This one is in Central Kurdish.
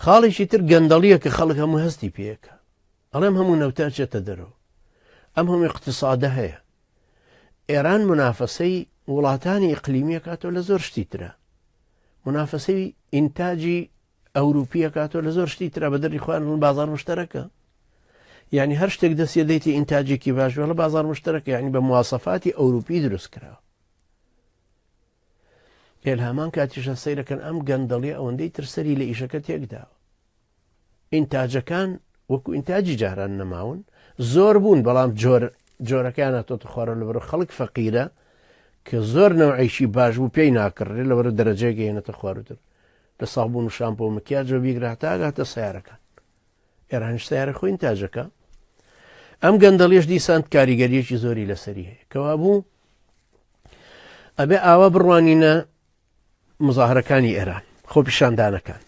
خاڵێکی تر گەندەڵیە کە خەڵک هەموو هەستی پێکە. ئەڵێم هەموو نەوتە ئەچێتە دەرەوە. ئەم هەموو اقتصادە هەیە. ئێران منافەسەی وڵاتانی ئیقلیمی ئەکاتەوە لە زۆر شتی ترە. منافەسەی ئینتاجی ئەوروپی ئەکاتەوە لە زۆر شتی ترە بە دەری خۆیان بڵێن بازار مشتەرەکە. یعنی هەر شتێک دەستێ دەیتی ئینتاجێکی باش بێ بازار مشتەرەکە یعنی بە مواسەفاتی ئەوروپی دروست کراوە. ئێ لە هەمان کاتیشە سەیرەکەن ئەم گەندەڵیە ئەوەندەی تر سەری لە ئیشەکە تێکداوە. ئینتاجەکان وەکو ئینتاجی جاران نەماون زۆر بوون بەڵام جۆر جۆرەکەیان هاتۆتە خوارەوە لەبەر خەڵک فەقیرە کە زۆر نەوعێکی باش بوو پێی ناکڕێ لەبەر دەرەجەیەک هێنێتە خواروتر لە سابوون و شامپۆ و مکیاجەوە بیگرە هەتا ئەگاتە سیارەکان ئێرانیش سیارە خۆی ئینتاجەکە ئەم گەندەڵیش دیسان کاریگەریەکی زۆری لەسەری هەیە کەوا بوو ئەبێ ئاوا بڕوانینە مزاهرەکانی ئێران خۆپیشاندانەکان.